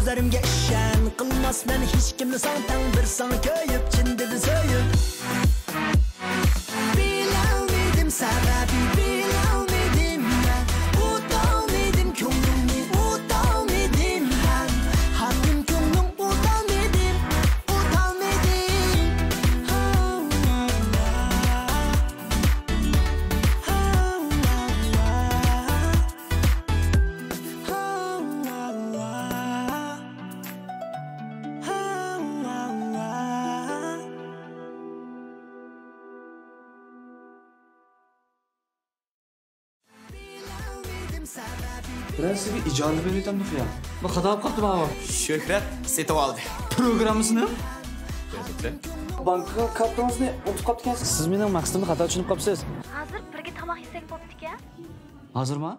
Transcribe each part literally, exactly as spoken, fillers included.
كۆزلىرىمگە ئىشەن، قىلماسمەن ھېچكىمنى ساڭا تەڭ، بىر ساڭا كۆيۈپ، چىن دىلدىن سۆيۈپ. بىلەلمىدىم سەۋەبى، بىلەلمىدىم مەن، ئۇتالمىدىم كۆڭلۈڭنى، ئۇتالمىدىم ھەم، ھاكىم كۆڭلۈڭ ئۇتالمىدىم، ئۇتالمىدىم. بىرەر سىزگە ئىجازە بېرىۋېتەمدۇ خىيال؟ بۇ خاتا بولۇپ قاپتۇ ماۋۇ. شۆھرەت سېتىۋالدى. پروگراممىسىنى؟ بانكىغا كارتىڭىزنى ئۇنتۇپ قاپتىكەنسىز. سىز مېنىڭ مەقسىتىمنى خاتا چۈشىنىپ قاپسىز. ھازىر بىرگە تاماق يېسەك بوپتىكەن. ھازىرما؟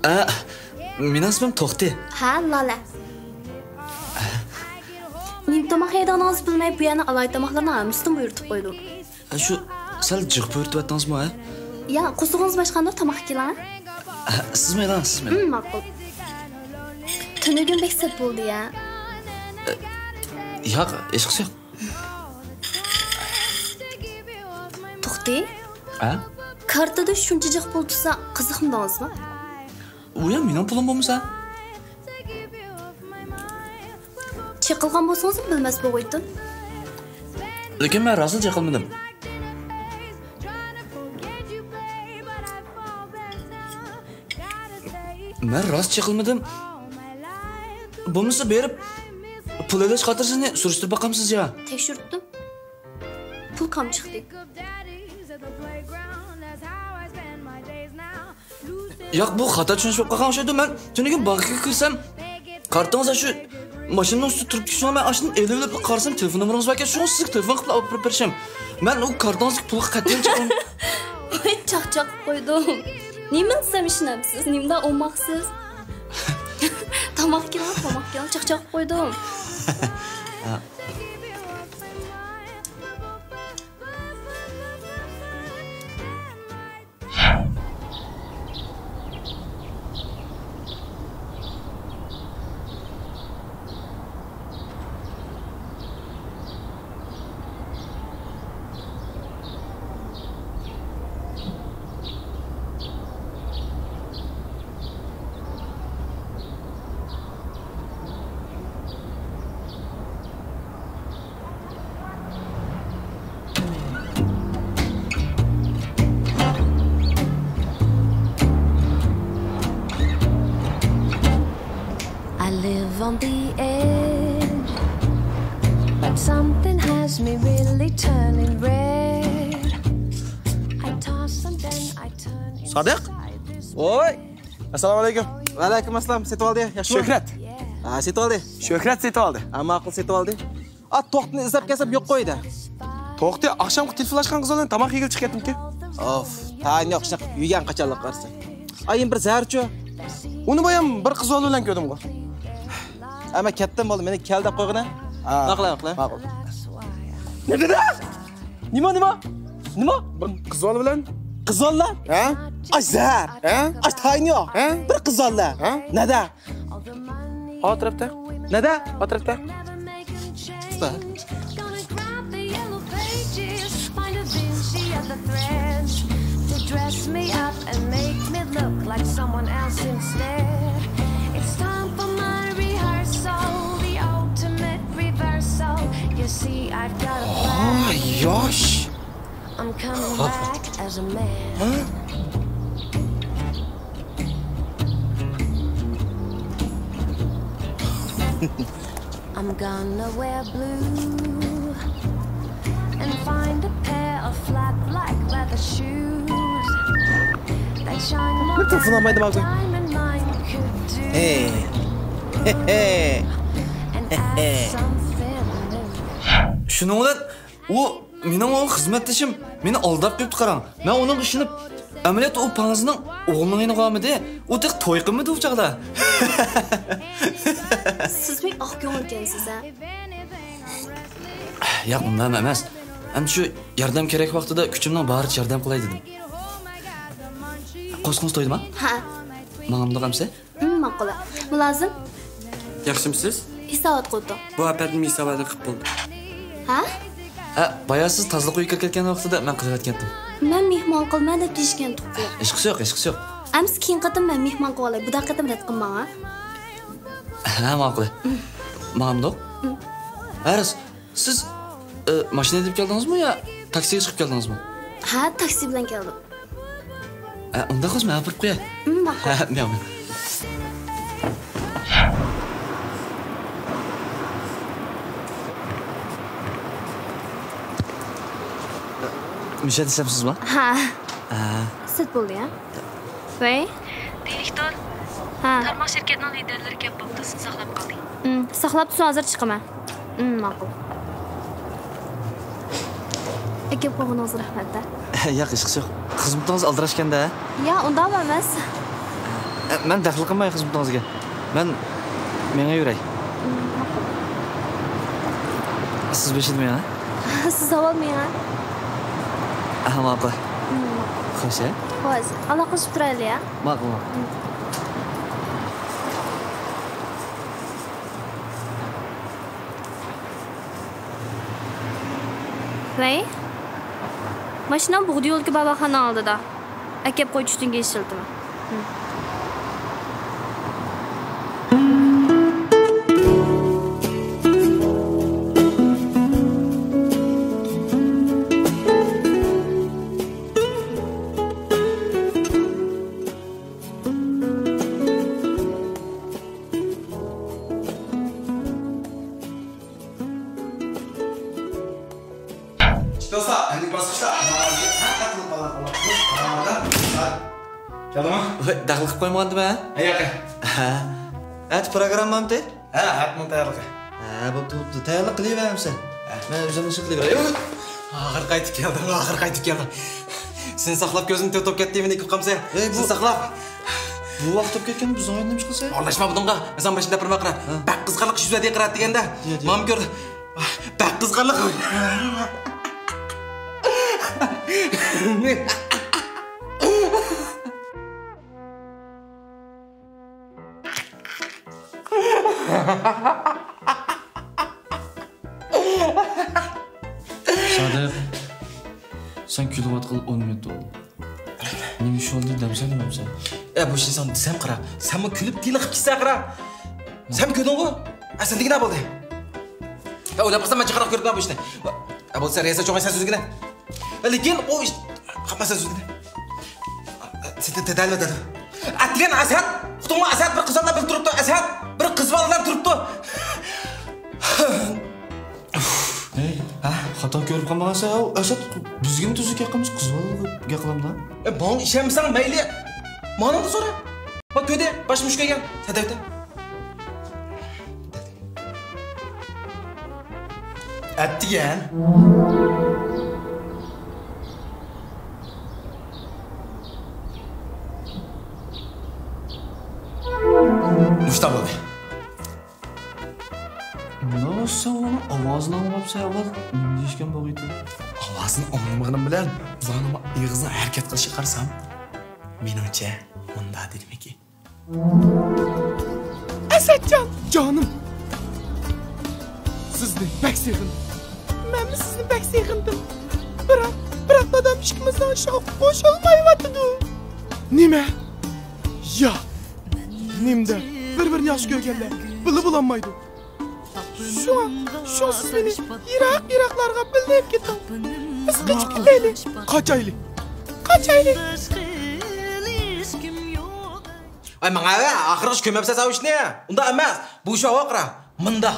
ئە، مېنىڭ ئىسمىم توختى. ھە، لالە. نېمە تاماق يەيدىغىنىڭىزنى بىلمەي، بۇ يەرنىڭ ئالاھىدە تاماقلىرىنىڭ ھەممىسىنى بۇيرۇتۇپ قويدۇم. ئە، شۇ سەل جىق بۇيرۇتۇۋەتتىڭىزمۇ، ھە؟ يا، قورسىقىڭىز ئاچقاندۇر، تاماق ئېلىڭ، ھە؟ ئە، سىزمۇ ئېلىڭ، سىزمۇ ئېلىڭ. ھىم، ماقۇل. تۈنۈگۈن بەك سەت بولدى، يا. ئە، ياق، ھېچقىسى يوق. توختى. ھە؟ كارتىدا شۇنچە جىق پۇل تۇتسا، قىزىقمىدىڭىزمۇ؟ ئۇ يا مېنىڭ پۇلۇم بولمىسا. چېقىلغان بولسىڭىزمۇ بىلمەس بولغىيتتىم. لېكىن مەن راستلا چېقىلمىدىم. مەن راست چېقىلمىدىم. بولمىسا بېرىپ پۇل ئېلىش خاتىرىسىنى سۈرۈشتۈرۈپ باقامسىز يا؟ تەكشۈرتتۈم. پۇل كام چىقتى. ياق، بۇ خاتا چۈشىنىش بولۇپ قالغان ئوخشايدۇ. مەن تۈنۈگۈن بانكىغا كىرسەم، كارتىڭىز شۇ ماشىنىنىڭ ئۈستىدە تۇرۇپتىكەن، شۇڭا مەن ئاشۇنى ئېلىۋېلىپ قارىسام، تېلېفون نومۇرىڭىز باركەن، شۇڭا سىزگە تېلېفون قىلىپ ئاپىرىپ بېرىشىم. مەن ئۇ كارتىڭىزدىكى پۇلغا قەتئىي چىقمايمەن. ۋاي، چاقچاق قىلىپ قويدۇم. نېمە دېسەم ئىشىنەمسىز، نېمىدا ئوماقسىز. تاماق كېلىڭ، تاماق كېلىڭ، چاقچاق قىلىپ قويدۇم. I live on the edge, but something has me really turning red. I toss and then I turn. سادىق؟ ۋوي. ئەسسالامۇ ئەلەيكۇم. ۋەئەلەيكۇم ئەسسالام. سېتىۋالدى، ياخشىمۇ؟ شۆھرەت. ھە، سېتىۋالدى. شۆھرەت سېتىۋالدى. ھە، ماقۇل، سېتىۋالدى. ئا، توختىنى ئىزدەپ كەلسەم يوق قويدى. توختى ئاخشامقى تېلېفونلاشقان قىز بىلەن تاماق يېگىلى چىقىپ كەتتىمكى. ئوف، تايىنى يوق، شۇنداق يۈگەن قاچانلىق قارىسا. ئايىم بىر زەھەرچۇ. ئۇنى بايام بىر قىز بالا بىلەن كۆردۈمغۇ. ئەمما كەتتىم بولدى، مېنى كەل دەپ قويغىنە. ھا. ماقۇل، ماقۇل. ماقۇل. نېمە دېدى؟ نېمە، نېمە؟ نېمە؟ بىر قىز بالا بىلەن. قىز بالا؟ ھە؟ ئاي زەھەر. ھە؟ ئاي تايىنى يوق. ھە؟ بىر قىز بالا. ھە؟ نەدە؟ ئا تەرەپتە. نەدە؟ ئا تەرەپتە. To dress me up and make me look like someone else instead. It's time for my rehearsal, the ultimate reversal. You see, I've got a plan. Yosh. I'm coming back as a man. I'm gonna wear blue and find a pair of flat black leather shoes that shine more than a diamond mine could do. Hey. Hey, hey. And add something new. شۇنىڭ بىلەن ئۇ مېنىڭ ئۇ خىزمەتدىشىم مېنى ئالداپ قويۇپتۇ، قاراڭ. مەن ئۇنىڭغا ئىشىنىپ، ئەمەلىيەتتە ئۇ پاڭزىنىڭ ئوغلىنىڭ يېنىغا بارمىدى. ئۇ تېخى توي قىلمىدى ئۇ چاغدا. سىز بەك ئاق كۆڭۈلكەنسىز، ھە؟ ياق، ئۇنداق ئەمەس. ئەمدى شۇ ياردەم كېرەك ۋاقتىدا كۈچۈمنىڭ بارىچە ياردەم قىلاي دېدىم. قوشقىڭىز تويدىما؟ ھە. ماڭامدۇق ئەمسە؟ ھىم، ماقۇل. مۇلازىم. ياخشىمۇسىز؟ ھېسابات قىلدۇق. بۇ ئەپەندىم ھېساباتنى قىلىپ بولدى. ھە؟ ھە، بايا سىز تازىلىق ئۆيگە كىرىپ كەتكەن ۋاقتىدا مەن قىلىۋەتكەنتىم. مەن مېھمان قىلىمەن دەپ دېيىشكەنتۇققۇ. ھېچقىسى يوق، ھېچقىسى يوق. ئەمسە كېيىنكى قېتىم مەن مېھمان قىلىۋالاي. بۇ قېتىم رەت قىلماڭ، ھە؟ ھە، ماقۇل. ماڭامدۇق؟ ھە، راست. سىز، ئى، ماشىنا ھەيدەپ كەلدىڭىزمۇ يا تاكسىغا چىقىپ كەلدىڭىزمۇ؟ ھە، تاكسى بىلەن كەلدىم. ئە، ئۇنداق بولسا مەن ئاپىرىپ قوياي. مم، ماقۇل. ھە، مېڭ، مېڭ. مۇشۇ يەردە ئىشلەمسىزمۇ؟ ھە. ھە. سەت بولدى يا. ۋەي. دىرېكتور. ھە. تارماق شىركەتنىڭ لىدېرلىرى كەپ بوپتۇ، سىزنى ساقلاپ قالدى. مم، ساقلاپ تۇرسىڭىز، ھازىر چىقىمەن. مم، ماقۇل. ئەكەپ قويغىنىڭىزغا رەھمەت-دە. ياق، ھېچقىسى يوق. خىزمىتىڭىز ئالدىراشكەن-دە. يا، ئۇنداقمۇ ئەمەس. ئە، مەن دەخلى قىلماي خىزمىتىڭىزگە. مەن مېڭىۋېرەي. مم، ماقۇل. سىز بېشىدا مېڭە. سىز ئاۋۋال مېڭە. ئەھە، ماقۇل. مم، ماقۇل. خوش، ھە؟ خوش. ئالاقىلىشىپ تۇرايلى، يا. ماقۇل، ماقۇل. مم. ۋەي. ماشىنا بۇغدا يولىدىكى باۋاخانىنىڭ ئالدىدا. ئەكەپ قوي، چۈشتىن كېيىن ئىشلىتىمەن. دوستلار، ئەمدىكى باسقۇچتا كەلدىڭمۇ؟ ۋاي، دەخلى قىلىپ قويمىغانتىم ھە؟ ھە، ياق. ھە. ئەتە پروگراممامتى؟ ھە، ئەتىنىڭ تەييارلىقى. ھە، بوپتۇ، بوپتۇ. تەييارلىق قىلىۋەرمىسە. ھە. مەن ئۆزۈمنىڭ ئىشىنى قىلىۋېرەي. ئاخىر قايتىپ كەلدىڭ، ئاخىر قايتىپ كەلدىڭ. سېنى ساقلاپ كۆزۈم توپ كەتتى، مېنى كۆرۈپ قالمىسا. ئەي، بۇ، سېنى ساقلاپ. بۇ ۋاقىت توپ كەتكەندە بىز ئويۇننى نېمە قىلسا؟ ئارىلاشما بۇنىڭغا. ئىنسان باشىنى دەپرىمە قارا. ھە. بەك قىزىقارلىق ئىش يۈز بەردى قارا دېگەندە. دېگەن. مانا كۆر. بەك قىزىقارلىق. سادىق، سەن كۈلۈۋاتقىلى ئون مىنۇت بولدى. نېمە ئىش بولدى دەمسەن، دەمسەن؟ ئە، بۇ ئىشنى ساڭا دېسەم قارا، سەنمۇ كۈلۈپ تىلىقىپ كېتىسەن قارا. سەن كۆردۈڭغۇ؟ ئە، سەن دېگىنە بولدى. ئە، ئويلاپ قالسام مەن جىقراق كۆرۈپمەن بۇ ئىشنى. ئە، بولسا رەيسە چوڭاي سەن سۆزگىنە. لېكىن ئۇ ئىش، قاپما سەن سۆزگىنە. سېتىن تېتەلمە دېدىم. ئەتىگەن ئەسەت، ئۇقتۇڭمۇ ئەسەت بىر قىز بالا بىلەن تۇرۇپتۇ، ئەسەت بىر قىز بالا بىلەن تۇرۇپتۇ. ھەي، ھە؟ خاتا كۆرۈپ قالمىغانسەن، ئەسەت بىزگىمۇ تۈزۈك ياقىمىز قىز بالا گەپ قىلامدا. ئە، ماڭا ئىشەنمىسەڭ مەيلى. ماڭا سورا. ما كۆدى، باشىمىز چۈشكەن. سەدەۋتە. ئەتىگەن. مۇشتا بولدى. مۇناۋ سەن ئۇنىڭ ئاۋازىنى ئاڭلاپسەن، ئاۋۋال نېمە دېيىشكەن بولغىيتى؟ ئاۋازىنى ئاڭلىمىغىنىم بىلەن ئۇلارنىڭ ئېغىزىنىڭ ھەرىكەت قىلىشىغا قارىسام، مېنىڭچە مۇندا دېدىمىكىن. ئەسەتجان، جانىم. سىزنى بەك سېغىندىم. مەنمۇ سىزنى بەك سېغىندىم. بىراق، بىراق دادام ئىككىمىزنىڭ ئىشىغا قوشۇلمايۋاتىدۇ. نېمە؟ يا، نېمىدە بىر-بىرىنى ياخشى كۆرگەنلەر بىللە بولالمايدۇ. شۇڭا، شۇڭا سىز مېنى يىراق-يىراقلارغا بىللە ئېلىپ كېتىڭ. بىز قېچىپ كېتەيلى. قاچايلى. قاچايلى. ئاي، ماڭا ئاخىرغىچە كۆرمەپسەن سەن ئۇ ئىشنى. ئۇنداق ئەمەس. بۇ ئىش ئاۋاقرا. مۇنداق.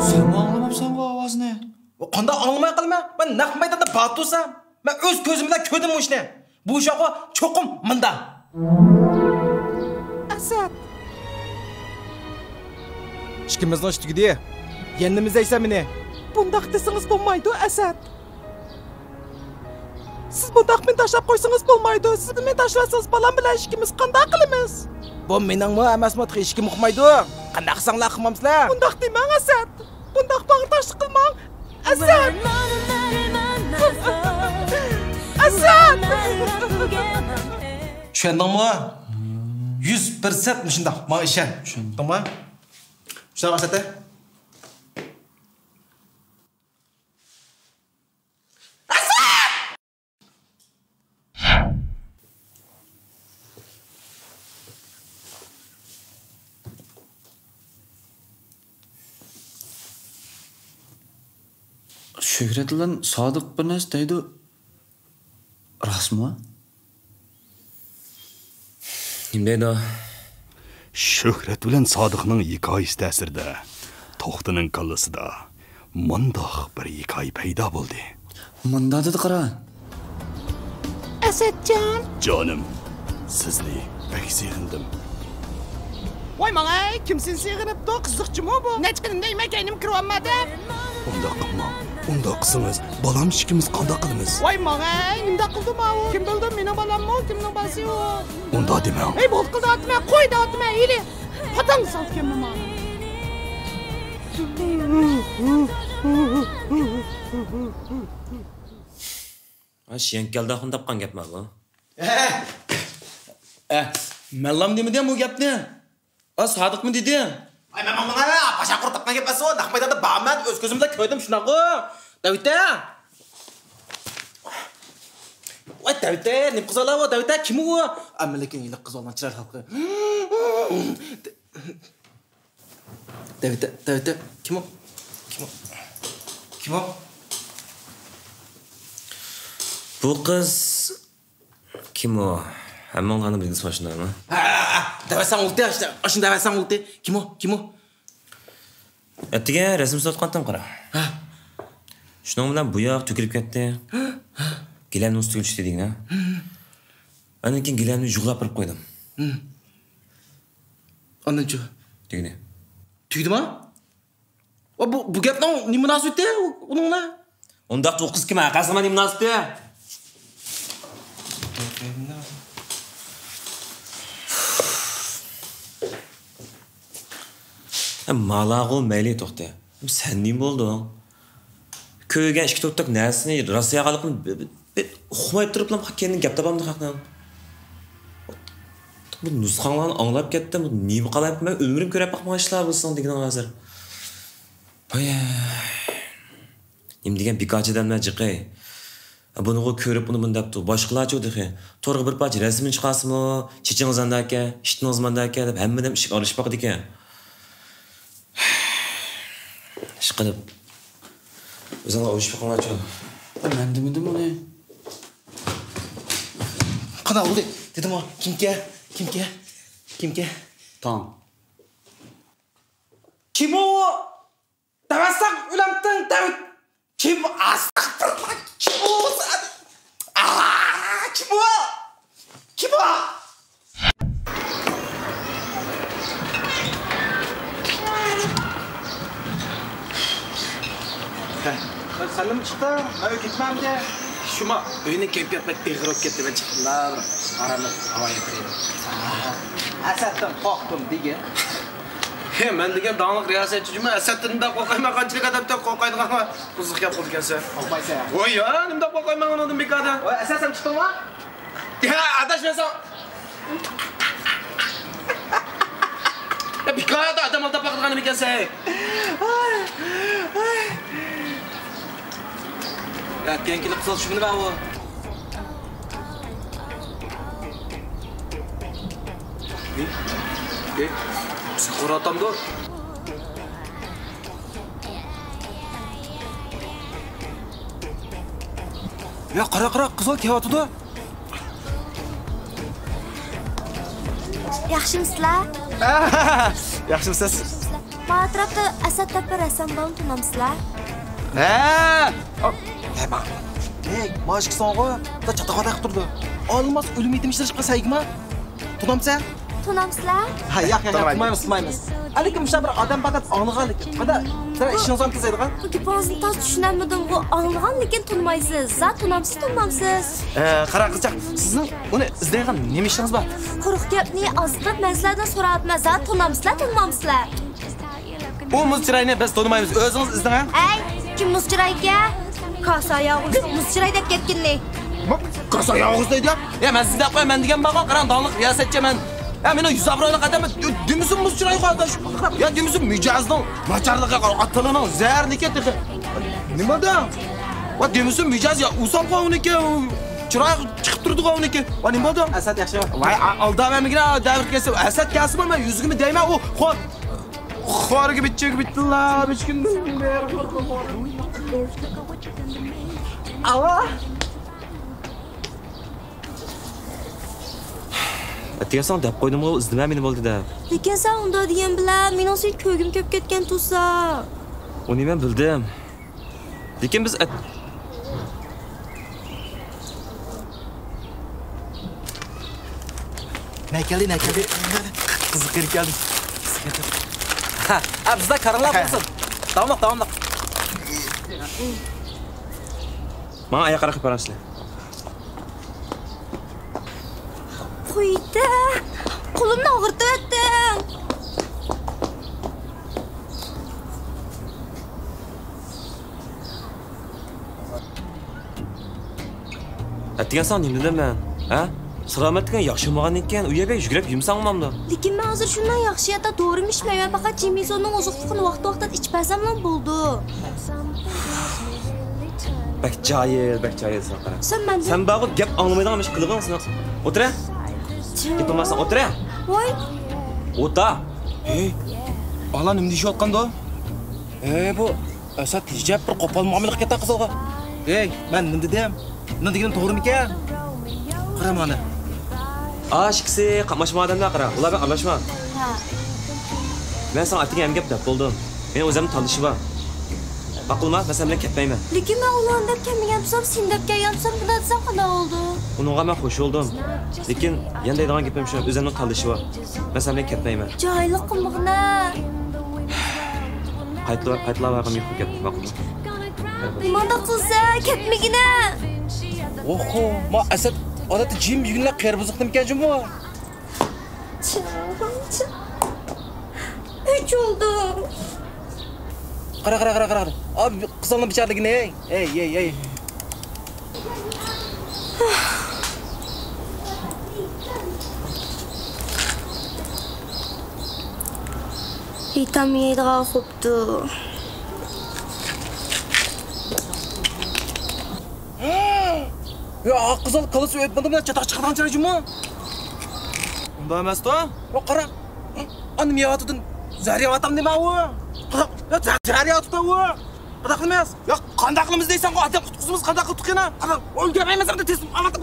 سەنمۇ ئاڭلىماپسەنغۇ ئاۋازنى؟ قانداق ئاڭلىماي قالىمەن؟ مەن نەق مەيداندا بار تۇرسام. مەن ئۆز كۆزۈم بىلەن كۆردۈم ئۇ ئىشنى. بۇ ئىش ئاخۇ چوقۇم مۇنداق. ئەسەت. ئىككىمىزنىڭ ئىشى تۈگىدى. يەنە نېمە ئىزدەيسەن مېنى؟ بۇنداق دېسىڭىز بولمايدۇ، ئەسەت. سىز بۇنداق مېنى تاشلاپ قويسىڭىز بولمايدۇ. سىز مېنى تاشلىۋەتسىڭىز، بالام بىلەن ئىككىمىز قانداق قىلىمىز؟ بۇ مېنىڭمۇ ئەمەسمۇ، تېخى ھېچكىم ئۇقمايدۇ. قانداق قىلساڭلار قىلمامسىلەر؟ ئۇنداق دېمەڭ، ئەسەت. بۇنداق باغرى تاشلىق قىلماڭ. ئەسەت! ئەسەت! چۈشەندىڭمۇ؟ يۈز پىرسەنت مۇشۇنداق. ماڭا ئىشەن. چۈشەندىم. چۈشەندىڭمۇ؟ شۇنداق مەقسەتتە. شۆھرەت بىلەن سادىق بىر نەرسە دەيدۇ. راستمۇ؟ نېمە دەيدۇ؟ شۆھرەت بىلەن سادىقنىڭ ھېكايىسى تەسىرىدە توختىنىڭ كاللىسىدا مۇنداق بىر ھېكايە پەيدا بولدى. مۇنداق دېدى، قارا. ئەسەتجان. جانىم، سىزنى بەك سېغىندىم. ۋاي ماڭاي، كىم سېنى سېغىنىپتۇ؟ قىزىق جۇمۇ بۇ. نەچچە قېتىم دەيمەن، كەينىمگە كىرىۋالما دەپ. ئۇنداق قىلماڭ. ئۇنداق قىلسىڭىز، بالام ئىككىمىز قانداق قىلىمىز؟ ۋاي ماڭاي، نېمانداق قىلدىم ئاۋۇ؟ كىم بىلدى، مېنىڭ بالاممۇ، كىمنىڭ بالىسى ئۇ؟ ئۇنداق دېمەڭ. ھەي، بولدى، قىلدى دەۋاتىمەن، قوي دەۋاتىمەن، ھېلى پاتاڭ سالىدىكەنمەن مانا. ھە، شيەنكەلداخۇن تاپقان گەپما بۇ؟ ھە، ھە، مەنلام دېمىدىم بۇ گەپنى. ئا، سادىقمۇ دېدى. ئاي، مەن ماڭا پاشا قۇرۇق تاپقان گەپ ئەمەس ئۇ. نەق مەيداندا بارمەن، ئۆز كۆزۈم بىلەن كۆردۈم، شۇنداققۇ. دەۋىتە. ۋاي، دەۋىتە، نېمە قىزالار ئۇ؟ دەۋىتە، كىم ئۇ؟ ئەمما لېكىن ھېلىقى قىز ئالغان چىرايلىق خەلقى. دەۋىتە، دەۋىتە، كىم ئۇ؟ كىم ئۇ؟ كىم ئۇ؟ بۇ قىز كىم ئۇ؟ ھەممىڭلارنىڭ بىلگۈسى بار شۇنداقمۇ؟ ھە، ھە، ھە، دەۋەتسەڭ بولدى، ئاشۇ، ئاشۇنى دەۋەتسەڭ بولدى. كىم ئۇ؟ كىم ئۇ؟ ئەتىگەن رەسىم ساتقانتىم، قارا. ھە. شۇنىڭ بىلەن بۇ ياق تۆكۈلۈپ كەتتى. ھە، ھە. گىلەمنىڭ ئۈستىگە چۈشتى دېگىنە. ھە. ئاندىن كېيىن گىلەمنى يۇغلاپ بېرىپ قويدۇم. ھە. ئاندىنچۇ؟ تۈگىدى. تۈگىدىما؟ ۋە بۇ، بۇ گەپنىڭ نېمە مۇناسىۋىتى ئۇنىڭ بىلەن؟ ئۇنداقتا ئۇ قىز كىم ھە؟ قەسەمە نېمە مۇناسىۋىتى؟ ھە، مالاغۇ مەيلى توختى. سەن نېمە بولدۇڭ؟ كۆرگەن ئىككى تۇرتۇق نەرسىنى راست يالغانلىقىنى بى-، بى-، بى-، ئۇقماي تۇرۇپلا كەينىدىن گەپ تاپامدۇ خەقنىڭ؟ بۇ نۇسخاڭلارنى ئاڭلاپ كەتتىم، بۇ نېمە قالايمىقان، مەن ئۆمرۈم كۆرەلمەپتىمەن ئاشۇنداق بولسىڭ دېگىنىڭ ھازىر. ھاي. نېمە دېگەن بىكارچى ئادەملەر جىقى. بۇنىغۇ كۆرۈپ ئۇنى مۇنداپتۇ، باشقىلارچۇ تېخى. تورغا بىر پارچە رەسىمىنى چىقارسىمۇ، چېچىڭىز مانداكەن، ئىشتىنىڭىز مانداكەن دەپ ھەممە ئادەم ئىشىككە ئارىلىشىپ باقىدىكەن. ئىشقىلىپ، ئۆزۈڭلار ئويلىشىپ بېقىڭلارچۇ. مەن دېمىدىم ئۇنى. قانداق بولدى؟ دېدىمغۇ، كىمكە؟ كىمكە؟ كىمكە؟ تاڭ. كىم ئۇ؟ دەۋەتسەڭ ئۆلەمتىڭ، دەۋەت. كىم؟ ئەستەغپىرۇللا، كىم ئۇ؟ ئا، كىم ئۇ؟ كىم ئۇ؟ ھە، سەنمۇ چىقتىڭ؟ مەن ئۆيگە كەتمەمدى. شۇما ئۆينىڭ كەيپىياتى بەك ئېغىر بولۇپ كەتتى، مەن چىقتىم، بىر ئاراملىق ھاۋا يەپ كىرەي. ئەسەتتىن قورقتۇم دېگىن. ھە، مەن دېگەن داڭلىق رىياسەتچى جۇمۇ، ئەسەتتىن نېمىنداق قورقايمەن، قانچىلىك ئادەمدىن قورقايدىغان قىزىق گەپ قىلىدىكەنسەن. قورقمايسەن؟ ۋاي يا، نېمىنداق قورقايمەن ئۇنىڭدىن بىكاردىن. ۋاي، ئەسەت، سەن چىقتىڭمۇ؟ يا، ئاداش، مەن ساڭا. يا، بىكاردا ئادەم ئالداپ باقىدىغان نېمىكەنسەن؟ يا، كېيىن كېلىپ قىزىل چۈشۈمنى بەر ئۇ. ئېي، ئېي، بىزگە قارىۋاتامدۇ؟ يا، قارا، قارا، قىزىل كېلىۋاتىدۇ. ياخشىمۇسىلەر؟ ياخشىمۇسىز؟ ما ئەتراپتا ئەسەت دەپ بىر رەسسام بارمۇ، تونۇمسىلەر؟ ھە! ھە، ما. ھەي، ماشىكىسىڭغۇ، دا چاتاق تاقىپ تۇرىدۇ. ئالماس ئۆلۈم يېتىم ئىشلەشكە سەيگىما؟ تونۇمسەن؟ تونۇمامسىلەر؟ ھە، ياق، ياق، ياق، تونۇمايمىز، تونۇمايمىز. لېكىن مۇشۇنداق بىر ئادەم بار دەپ ئاڭلىغان لېكىن. قانداق، بىر ئىشىڭىز بارمۇ تېزلەيدىغان؟ بۇ گېپىڭىزنى تاس چۈشىنەلمىدىمغۇ، ئاڭلىغان لېكىن تونۇمايسىز. زادى تونۇمامسىز، تونۇمامسىز. ئە، قاراڭ قىزچاق، سىزنىڭ ئۇنى ئىزدەيدىغان نېمە ئىشىڭىز بار؟ قۇرۇق گەپنى ئاز قىلىپ مەن سىلەردىن سوراۋاتىمەن، زادى تونۇمامسىلەر، تونۇمامسىلەر؟ ئۇ مۇز چىراينى بىز تونۇمايمىز، ئۆزىڭىز ئىزدەڭ ھە. ئەي، كىم مۇز چىراي ئىكەن؟ كاسا يالغۇز مۇز چىراي دەپ كەتكىنى. ما، كاسا يالغۇز دەيدۇ يا. يا، مەن سىزنى دەپ قوياي، مەن دېگەن بارغۇ، قاراڭ، داڭلىق رىياسەتچى مەن. يا، مېنىڭ يۈز ئابرۇيلۇق ئادەم دېمىسۇن مۇز چىراي ئاداش. يا، دېمىسۇن مىجەزنىڭ ناچارلىقى، ئاتىلىنىڭ زەھەرلىكى تېخى. نېمە دە؟ ۋە دېمىسۇن مىجەز يا، ئۇسالغۇ ئۇنىكى، چىراي چىقىپ تۇرىدىغۇ ئۇنىكى. ۋە نېمە دە؟ ئەسەت ياخشى. ۋاي، ئالداۋەرمىگىنە، دەۋر كەلسە ئەسەت كەلسىمۇ مەن يۈزىگىمۇ دەيمەن، ئۇ خور. خورىگە بىتچىگە بىتتىلا، بىچكىندىن. ئاۋا. ئەتىگەن ساڭا دەپ قويدۇمغۇ، ئىزدىمە مېنى بولدى دەپ. لېكىن سەن ئۇنداق دېگەن بىلەن مېنىڭ سېنى كۆرگۈم كېلىپ كەتكەن تۇرسا. ئۇنى مەن بىلدىم. لېكىن بىز ئەت-، نە كەلدى، نە كەلدى. قىزىق يېرى كەلدى. ھە، ئەبزىدە كارىڭلار بولسۇن. داۋاملىق، داۋاملىق. ماڭا ئاياق ئارا قىلىپ بېرىڭ سىلەر. قويدى. قولۇمنى ئاغرىتىۋەتتىڭ. ئەتىگەن ساڭا نېمە دېدىم مەن؟ ھە؟ سالامەتلىكىڭ ياخشى بولمىغاندىكىن، ئۇ يەرگە يۈگۈرۈپ يۈرمىسەڭ بولامدۇ؟ لېكىن مەن ھازىر شۇنداق ياخشى ھالەتتە دورىمۇ ئىچمەيمەن، پەقەت جىمىسوننىڭ ئوزۇقلۇقىنى ۋاقتى ۋاقتىدا ئىچىپ بەرسەملا بولىدۇ. بەك جاھىل، بەك جاھىل سەن قارا. سەن مەندىن سەن بارغۇ گەپ ئاڭلىمايدىغان ئىش قىلغىن سەن. ئولتۇر ھە. گەپ قىلماساڭ ئولتۇر ھە. ۋاي. ئولتۇر. ھەي، بالا نېمە دېيىشىۋاتقاندۇ؟ ھەي، بۇ ئەسەت ھىجاب بىر قوپال مۇئامىلە قىلىپ كەتتى قىزىلغا. ھەي، مەن نېمە دېدىم؟ نېمە دېگىنىم توغرىمىكەن؟ قارا مانا. ئاشىكىسى قاتناشما ئادەملەر قارا. ئۇلار بىلەن ئارىلاشما. ھە. مەن ساڭا ئەتىگەن ھەممە گەپ دەپ بولدۇم. مېنىڭ ئۆزۈمنىڭ تاللىشى بار. ماقۇلما، مەن سەن بىلەن كەتمەيمەن. لېكىن مەن ئۇلارنى دەپ كەلمىگەن تۇرسام، سېنى دەپ كەلگەن تۇرسام، بۇنداق دېسەم قانداق بولىدۇ؟ ئۇنىڭغا مەن خوش بولدۇم. لېكىن يەنە دەيدىغان گېپىم شۇ، ئۆزۈمنىڭ تاللىشى بار. مەن سەن بىلەن كەتمەيمەن. جاھىللىق قىلمىغىنا. قايتىلا-، قايتىلاۋەرگىن يۇقىرى گەپنى، ماقۇلمۇ؟ نېمانداق قىلسا، كەتمىگىنە. ئوھو، ما ئەسەت ئادەتتە جىم يۈگۈنلەر قېرى بۇزۇق نېمىكەن جۇمۇ؟ چىڭ، چىڭ. ئۆچ بولدۇم. قارا، قارا، قارا، قارا. ئا، قىزالنىڭ بىچارىلىكىنى، ھەي. ھەي، ھەي، ھەي. ھېيتام يەيدىغان خوپتۇ. يا، قىزال كالىسى ئۆتمىدىمۇ، چاتاق چىقىدىغان چىراي جۇمۇ. ئۇنداق ئەمەستۇ؟ يا، قارا. ئانىم يەۋاتىدۇ. زەھەر يەۋاتامدۇ مەن ئۇ؟ يا، زەھەر يەۋاتىدۇ ئۇ. قانداق قىلىمىز؟ يا، قانداق قىلىمىز دەيسەنغۇ، ئادەم قۇتقۇزىمىز، قانداق قىلدۇق يەنە؟ قانداق؟ ئۆلگۈرمەيمىز ئەمدى، تېز ئالاتىپ.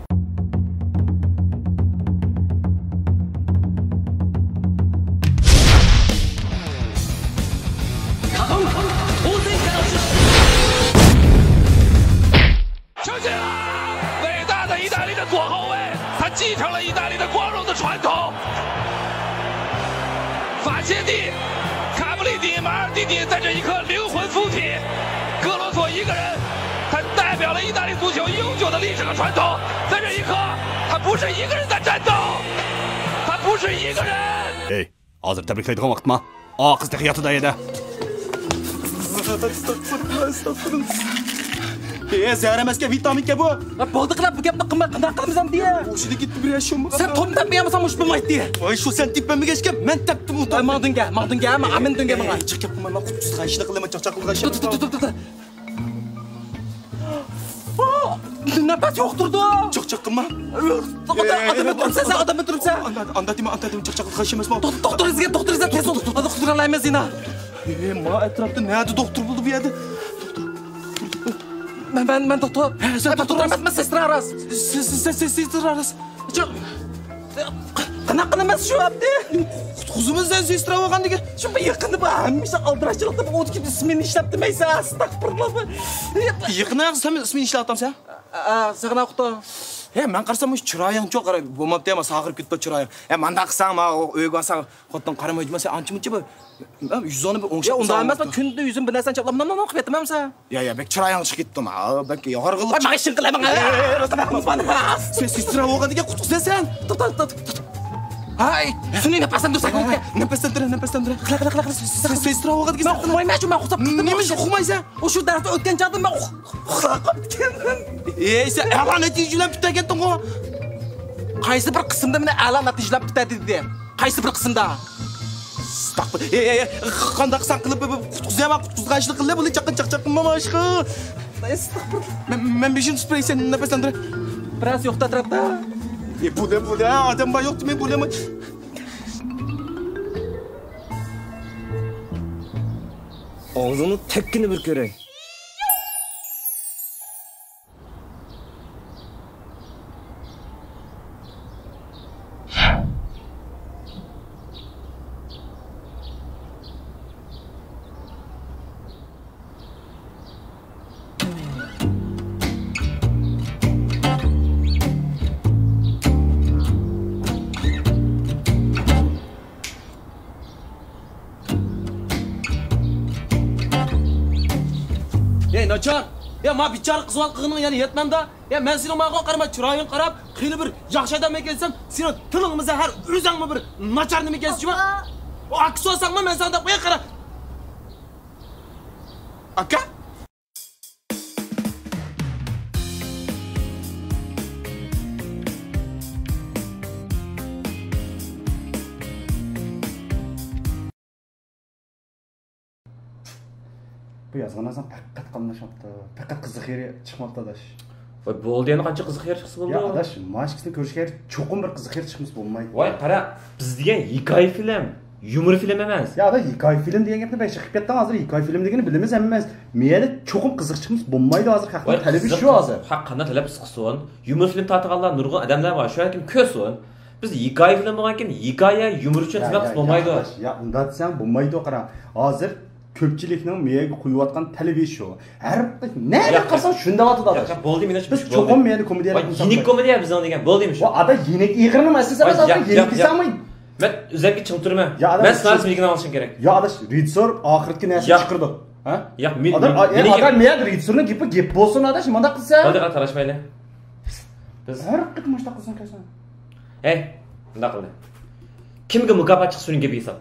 ش 伟大的意大利的左后卫，他继承了意大利的光荣的传统。法切蒂、卡布里尼、马尔蒂尼在这一刻灵魂附体，格罗索一个人，他代表了意大利足球悠久的历史和传统。在这一刻，他不是一个人在战斗，他不是一个人。 ھازىر تەبرىكلەيدىغان ۋاقىتما؟ ئا، قىز تېخى ياتىدۇ ئەيدە. ئەستەغپۇرۇللا، ئەستەغپۇرۇللا. ئە، زەھەر ئەمەسكەن، ۋىتامىنكەن بۇ. ۋە بولدى قىلىپ، بۇ گەپنى قىلماي قانداق قىلىمىز ئەمدى؟ ئۇ شىدە كېتىپ بىر ياشۇم. سەن توپنى تەپمىگەنمىسەڭ مۇشۇ بولمايتتى. ۋاي، شۇ سەن تېپەلمىگەچكە مەن تەپتىم ئۇ. ئاي، ماڭدىن كەل، ماڭدىن كەل، ماڭا مىندىن كەل ماڭا. ئەي، چىق گەپ قىلما، مەن قۇتقۇزغان ئىشنى قىلىمەن، چاقچاق قىلغان ئىشنى. تۇر، تۇر، تۇر، تۇر، تۇر. نەپەس يوق تۇرىدۇ. چاقچاق قىلما. ئادەم ئۆلتۈرۈپسەن، سەن ئادەم ئۆلتۈرۈپسەن. ئاندا، ئاندا دېمە، ئاندا دېمە، چاقچاق قىلغان ئىش ئەمەس ماڭا. دوختۇر، دوختۇر ئىزدىگەن، دوختۇر ئىزدەپ تېز بول. ھازىر قۇتقۇزالايمىز يەنە. ئى، ما ئەتراپتا نەدە دوختۇر بولدى بۇ يەردە؟ مەن، مەن، مەن دوختۇر. ھە، سەن دوختۇر ئەمەسمەن، سېسترا راست. سېسترا راست. قانداق قىلىمىز شۇ ئەمدى؟ قۇتقۇزىمىز سەن سېسترا بولغاندىكىن. شۇ بىر يېقىندا بۇ ھەممە ئىشلار ئالدىراشچىلىقتا بۇ ئوتكىدە سمېنا ئىشلەپ دېمەيسەن، ئەستەغپۇرۇللا. يېقىندا سەن سمېنا ئىشلەۋاتامسەن؟ ئا، ساغىنا ئۇقتۇ. ھە، مەن قارىسام، مۇشۇ چىرايىڭچۇ قارا، بولماپتۇ، ما ساغىرىپ كېتىپتۇ چىرايىڭ. ھە، مانداق قىلساڭ، ما ئۆيگە بارساڭ، خوتۇن قارىمايدۇ، ما سەن ئانچە-مۇنچە بىر، ھە، يۈز سومنى بىر ئوڭشاپ يا، ئۇنداق ئالساڭ ئەمەس، بولماپتۇ. كۈندە يۈزۈم بىر نەرسىنى چاپلاپ، مۇنداق، مۇنداق قىلىپ ياتىمەن سەن. يا، يا، بەك چىرايىڭ چىقىپ كېتىپتۇ، ما، بەك ھارغىنلىق. ۋاي، ماڭا ئىشىڭ قىلە، ماڭا. ئە، راست ئېيتىمەن. سېسترا بولغان دېگەن قۇتۇق سەن. توختا، توختا، توختا. ھاي، سۇنى نەپەسلەندۈرسەك بولىدىكەن. نەپەسلەندۈرە، نەپەسلەندۈرە. قىلە، قىلە، قىلە، قىلە. سېسترا بولغان دېگەن. مەن ئۇخلىمايمەن شۇ، مەن ئۇخلاپ كېتىمەن. نېمە ئۈچۈن ئۇخلىمايسەن؟ ئۇ شۇ دەرستە ئۆتكەن چاغدا مەن ئۇخ-، ئۇخلاپ قاپتىكەنمەن. ئەي، سەن ئەلا نەتىجە بىلەن پۈتتۈرگەنتىڭغۇ. قايسى بىر قىسىمدا مېنى ئەلا نەتىجە بىلەن پۈتتۈردى دېدى؟ قايسى بىر قىسىمدا؟ ئەستەغپۇرۇللا. ئەي، ئەي، ئەي، قانداق قىلساڭ قىلىپ، بۇ، بۇ قۇتقۇزۇۋەر، قۇتقۇزغان ئىشنى قىلدى، بۇنى چاققان چاقچاق قىلما باشقا. ئەستەغپۇرۇللا. مەن، مەن بېشىمنى تۇتۇپ بېرەي، سەن نەپەسلەندۈر. بىراز يوقتا ئەتراپتا. ئەي، بۇ نېمە، بۇ نېمە؟ ئادەم بار يوقتىمۇ، بۇ نېمە؟ ئاغزىڭنى تەككىنى بىر كۆرەي. يەي ناچار! يا، ما بىچارە قىزۋال قىلغىنىڭ يەنە يەتمەمدا؟ يا، مەن سېنىڭ ماڭا قارىماي، چىرايىڭغا قاراپ، خېلى بىر ياخشى ئادەم ئىكەنسەن، سېنىڭ تىلىڭمۇ زەھەر، ئۆزۈڭمۇ بىر ناچار نېمە ئىكەنسىز جۇما؟ ئاكا! ئۇ ئاكا سورىساڭمۇ مەن ساڭا دەپ قوياي، قارا. ئاكا! بۇ يازغان نەرسەڭ پەقەت قاملاشماپتۇ. پەقەت قىزىق يېرى چىقماپتۇ، ئاداش. ۋاي، بولدى، يەنە قانچە قىزىق يېرى چىقسا بولىدۇ؟ يا، ئاداش، مانا ئىككىسىنى كۆرۈشكە يېرى چوقۇم بىر قىزىق يېرى چىقمىسا بولمايدۇ. ۋاي، قارا، بىز دېگەن ھېكايە فىلىم، يۇمۇر فىلىم ئەمەس. يا، ئاداش، ھېكايە فىلىم دېگەن گەپنى بەك چىقىپ كەتتىڭ ھازىر. ھېكايە فىلىم دېگىنى بىلىمىز ھەممىمىز. مېيەدە چوقۇم قىزىق چىقمىسا بولمايدۇ ھازىر. خەقنىڭ ۋاي، تەلىپى قىزىق شۇ ھازىر. خەق قانداق تەلەپ قىلسۇن؟ يۇمۇر فىلىم تارتىدىغانلار نۇرغۇن ئادەملەر بار. شۇ ھەركىم كۆرسۇن. بىز ھېكايە فىلىم بولغانكىن، ھېكايە، يۇمۇر ئۈچۈن يا، خىزمەت يا، قىلسا يا، بولمايدۇ. ئاداش، يا، ئۇنداق دېسەڭ بولمايدۇ، قارا. ھازىر كۆپچىلىكنىڭ مېيەگە قويۇۋاتقان تەلىپى شۇ. ھەر نېمىگە قارىساڭ شۇنداق دەۋاتىدۇ، ئاداش. ياق، بولدى، مېنى بىز چوقۇم مېيەنى كومېدىيە دەپ يېنىك كومېدىيە بىزنىڭ دېگەن، بولدى مۇشۇ. ۋا، ئاداش، يېنىك ئېغىرنىڭ مەسىلىسى ئەمەس، ئاداش، يېنىك دېسەڭمۇ. مەن ئۆزۈمگە چىڭ تۇرىمەن. يا، ئاداش، مەن سىنارىسىمنى ئىگىنى ئاڭلىشىم كېرەك. يا، ئاداش، رېژىسسور ئاخىرقى نەرسىنى چىقىرىدۇ. ھە؟ ياق، مېنى، ئاداش، مېنى، ئاداش، مېيەدە رېژىسسورنىڭ گېپى گېپ بولسۇن، ئاداش، مۇنداق قىلسا. بولدى، قارا، تالاشمايلى. بىز ھەر قېتىم مۇشۇنداق قىلساڭ كەلسەڭ. ھەي، مۇنداق قىلدى. كىمگە مۇكاپات چىقسا، شۇنىڭ گېپى ھېساب.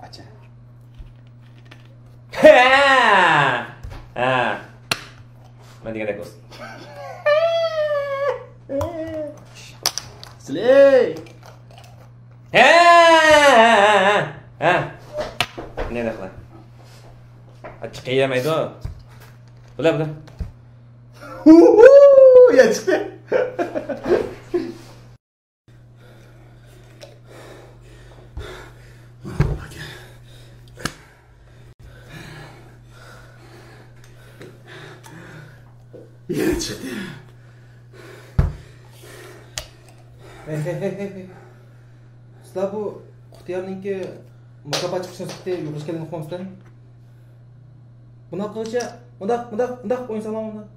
ئاچا. ھە! ھە! مەن دېگەندەك بولسۇن. سىلەي! ھە! ھە! ھە! ھە! نېمە قىلاي؟ ئاچچىق يېمەيدۇ. بۇلار، بۇلار. يا چىقتى. يەنە چىقتى. ھەي، ھەي، ھەي، ھەي، ھەي. سىلەر بۇ قۇتىيارنىڭكى مۇكاپات چىقىشىنى سۈپىتى يۇقىرى كەلگەن ئۇقمامسىلەر؟ بۇنداق قىلغۇچە، مۇنداق، مۇنداق، مۇنداق ئوينىساڭلار مۇنداق.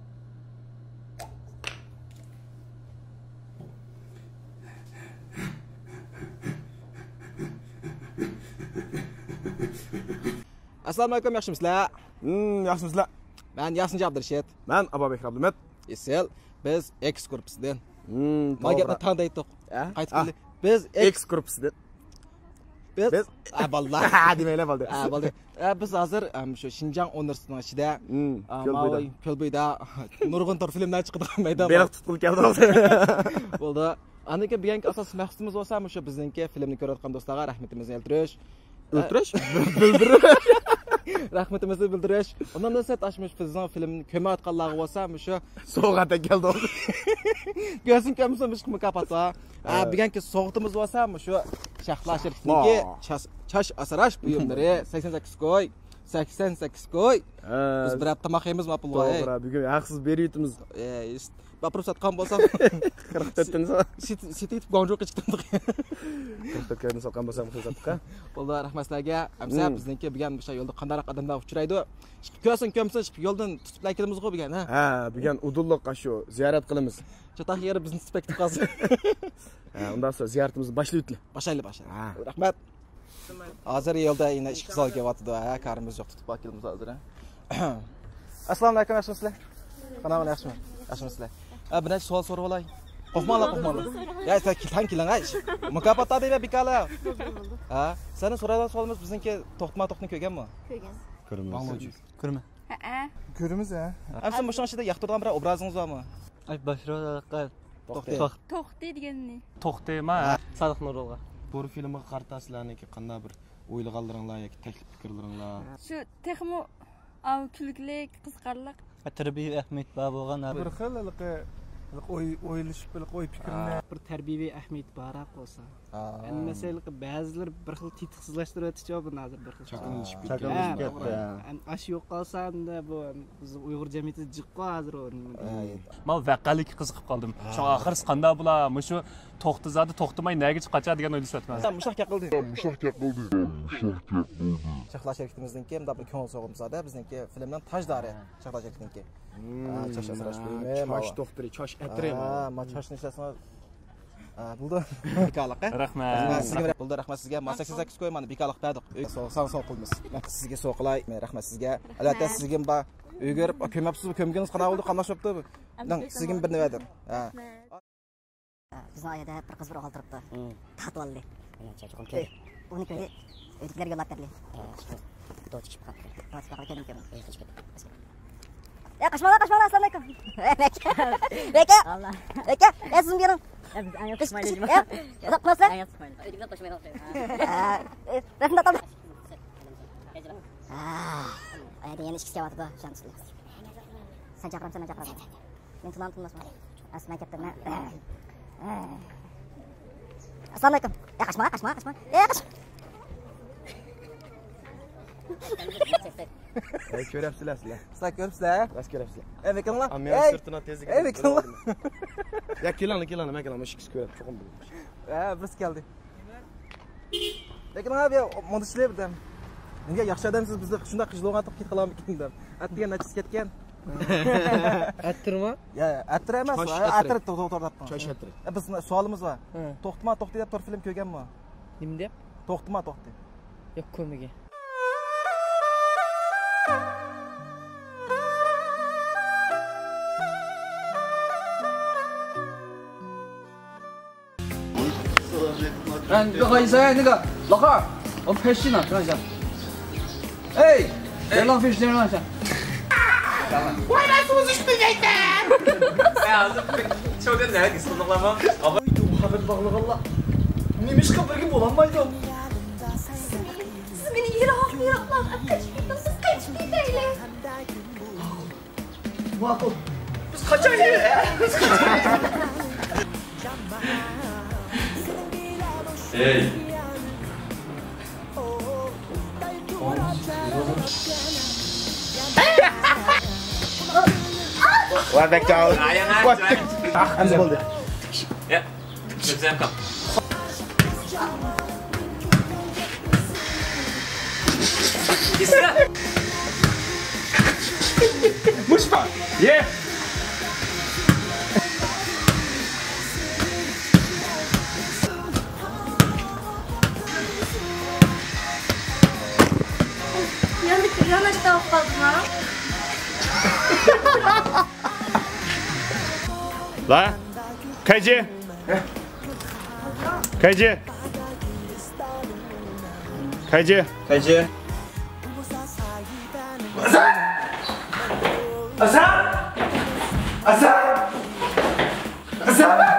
ئەسسالامۇئەلەيكۇم، ياخشىمۇسىلەر؟ ھىم، ياخشىمۇسىلەر؟ مەن ياسىن جابدۇررېشىت. مەن ئابابەكرى ئابدۇمەت. ئېسىل. بىز ئېكس گۇرۇپپىسىدىن. ھىم، ما گەپنى توغرا. تاڭدا ئېيتتۇق. ئە؟ قايتىپ ئە. كېلىڭ. بىز ئېكس، ئېكس گۇرۇپپىسىدىن. بىز، بىز ئە، باللا. ھە، دېمەيلى، بولدى. ئە، بولدى. ئە، بىز ھازىر، ئە، مۇشۇ شىنجاڭ ئۇنىۋېرسىتېتىنىڭ ئىچىدە، مم، ئە، كۆل ماۋۇ بويىدا. كۆل بويىدا نۇرغۇن تور فىلىملار چىقىدىغان مەيدان. بېلىق تۇتقىلى كەلدىڭىز. بولدى. ئاندىن كېيىن بۈگۈنكى ئاساسىي مەقسىتىمىز بولسا مۇشۇ بىزنىڭكى فىلىمنى كۆرۈۋاتقان دوستلارغا رەھمىتىمىزنى ئۆلتۈرۈش. ئۆلتۈرۈش؟ بىلدۈرۈش. رەھمىتىمىزنى بىلدۈرۈش. ئۇنىڭدىن سىرت، ئاشۇ مۇشۇ بىزنىڭ فىلىمنى كۆرمەيۋاتقانلارغا بولسا مۇشۇ سوۋغات ئەكەلدۇق. كۆرسۇن كۆرمىسۇن مۇشۇ مۇكاپات بار. ئە، ھە. بۈگۈنكى سوۋغىتىمىز بولسا مۇشۇ شەھلا شېرىكلىكىنىڭكى ۋاھ. چاچ، چاچ ئاسراش بۇيۇملىرى سەكسەن سەككىز كوي. سەكسەن سەككىز كوي. ھە. بىز بىر ھەپتە تاماق يەيمىز، ماپۇل ۋاي. توغرا، بۈگۈن ھەقسىز بېرىۋېتىمىز. ئەي، ئىشت-، باپۇرۇپ ساتقان بولسام. قىرىق تۆتتىن سا. سېتىپ، سېتىپ گۇاڭجۇغا چىقتىم. قىرىق تۆتكە ساتقان بولسام، قىرىق تۆتكە. بولدى، رەھمەت سىلەرگە. ئەمسە بىزنىڭكى بۈگۈن مۇشۇ يولدا قانداقراق ئادەملەر ئۇچرايدۇ؟ ئىشقىپ كۆرسۇن، كۆرمىسۇن، ئىشقىپ يولدىن تۇتۇپ كېلىمىزغۇ بۈگۈن، ھە؟ ھە، بۈگۈن ئۇدۇللۇق ئاشۇ زىيارەت قىلىمىز. چاتاق يېرى بىزنى تۇتۇپ كېتىپ قالسۇن. ھە، ئۇنداق سۆز، زىيارىتىمىزنى باشلىۋېتىلى. باشلايلى، باشلايلى. ھە. رەھمەت. ھازىر يولدا يەنە ئىككى قىز ئالا كېلىۋاتىدۇ. ھە، كارىمىز يوق، تۇتۇپ ئالا كېلىمىز ھازىر، ھە. ئەسسالامۇئەلەيكۇم، ياخشىمۇسىلەر؟ قانداق، ياخشىمۇ؟ ياخشىمۇسىلەر؟ ھە، بىر نەچچە سوئال سوراۋالاي. قورقماڭلار، قورقماڭلار. يا، سەن كېلىڭ، كېلىڭ، ھە. مۇكاپات دەيمەن، بىكارلا. ھە، سەندىن سورايدىغان سوئالىمىز بىزنىڭكى توختىما توختىنى كۆرگەنمۇ؟ كۆرگەن. كۆرمىدىم. كۆرمە. ھەئە. كۆرىمىز، ھە. ئەمسە مۇشۇنىڭ ئىچىدە ياقتۇرىدىغان بىرەر ئوبرازىڭىز بارمۇ؟ ئاي، باشرول ھېلىقى. توختى. توختى. توختى دېگەن نېمە؟ توختى ما؟ ھە. سادىق نۇرۇلغا. بۇ فىلىمغا قارىتا سىلەرنىڭكى قانداق بىر ئويلىغانلىرىڭلار ياكى تەكلىپ پىكىرلىرىڭلار؟ شۇ تېخىمۇ ئاۋۇ كۈلكىلىك، قىزىقارلىق. تەربىيەۋى ئەھمىيىتى بار بولغان ھە. بىر خىل ھېلىقى، ھېلىقى ئوي-، ئويلىشىپ، ھېلىقى ئوي پىكرىنى. ھە. بىر تەربىيەۋى ئەھمىيىتى بارراق بولسا. ھە. ئەمما مەسىلەن، ھېلىقى بەزىلىرى بىر خىل تېتىقسىزلاشتۇرۇۋېتىشى بۇنى ھازىر بىر خىل. چاكىنىلىشىپ ھە، كەتكەن. توغرا. ئەمما ئاشۇ يوقالسا، ئەمدى بۇ بىز ئۇيغۇر جەمئىيىتى جىققۇ ھازىر ئۇ. ھە. مانا ۋەقەلىككە قىزىقىپ قالدىم. ھە. شۇڭا ئاخىرسى قانداق بولا؟ مۇشۇ توختىزادە توختىماي نەگىچە قاچا دېگەن ئويلىشىۋاتىمەن. مۇشۇ ھەققە قىلدى. مۇشۇ ھەققە قىلدى. چاقلاش شىركىتىمىزنىڭكى مۇنداق بىر كۆڭۈل سوۋغىمىز بار-دە، بىزنىڭكى فىلىمنىڭ تاجدارى. ھە. چاقلاش شىركىتىنىڭكى. ھە، چاچ ئاسراش بۇيۇمى، چاچ دوختۇرى، چاچ ئەتىرى. ھە، ما چاچنى ئىشلەتسىڭىز. ھە، بولدى. رەھمەت. رەھمەت سىزگە. بولدى، رەھمەت سىزگە. ما سەكسەن سەككىز كوي، مانا بىكارلىق بەردۇق. ساڭا سوۋغا قىلىمىز. سىزگە سوۋغا قىلاي. رەھمەت سىزگە. ئەلۋەتتە سىزگىمۇ بار. ئۆيگە بېرىپ كۆرمەپسىزمۇ، كۆرمىگىنىڭىز قانداق بولدى، قانداق بوپتۇ؟ سىزگىمۇ بىر نېمە بەردۇق. ھە. بىزنىڭ ئايەدە بىر قىز بىر ئوغۇل تۇرۇپتۇ. ھىم. تارتىۋالدى. ئۇنى كۆردى. ئۆيدىكىلەرگە يوللاپ بەردى. دوچ چىقىپ قاپتۇ. دوچ چىقىپ قاپتۇ. يا، قاچماڭلار، قاچماڭلار، ئەسسالامۇئەلەيكۇم. ئەكە. ئەكە. ئەكە. ئە، سىزمۇ كېلىڭ. ئە، بىز ئەڭ ياخشى ئۇزاق قىلماسلار. ئەڭ ياخشى ئە، ئە، رەسىم تارتالدى. ئە، ئە، يەنە ئىككىسى كېلىۋاتىدۇ. سەن چاقىرامسەن، مەن چاقىرامسەن. مېنى تونۇغان تونۇماسمۇ؟ ئەسلى مەن كەتتىم، مەن. ئەسسالامۇئەلەيكۇم. ئە، قاچما، قاچما، قاچما. ئە، قاچ. ئەي، كۆرەپسىلەر سىلەر. سىلەر كۆرۈپسىلەر؟ راست كۆرەپسىلەر. ئە، مېكىڭلار. ئەمما ئەي. سىرتىنا تېزلىك ئەي، مېكىڭلار. يا، كېلىڭلار، كېلىڭلار، مەن كېلىڭ، مۇشۇ ئىككىسى كۆرۈپ، چوقۇم بىلىدۇ. ئە، بىرسى كەلدى. لېكىن ھە، بۇ مۇنداق ئىشلەپ دەم. نېگە ياخشى ئادەمسىز، بىزنى شۇنداق قىجىلىغان قىلىپ كېتىپ قالامىكىن دەم. ئەتىگەن نەچچىسى كەتكەن؟ ئەتىرما؟ يا، ئەتىر ئەمەس، چاچ ئەتىرى. ئەتىر، توغرا، توغرا دەپتىڭ. چاچ ئەتىرى. ئە، بىز سوئالىمىز بار. ھە. توختىما توختى دەپ تور فىلىم كۆرگەنمۇ؟ نېمە دەپ؟ توختىما توختى. ياق، كۆرمىگەن. سىز مېنى يىراق، يىراقلارغا ئەپ قېچىپ كېتىڭ، بىز قېچىپ كېتەيلى. ماقۇل. بىز قاچايلى. ھەي. ۋاي، بەك چاۋ. ئەمدى بولدى. يا. مۇشۇ. يە. يانا، يانا تاۋۇپ قالدىڭ ھە؟ لا. كەيجى. كەيجى. كەيجى. كەيجى. ئەسەر! ئەسەر! ئەسەر! ئەسەر!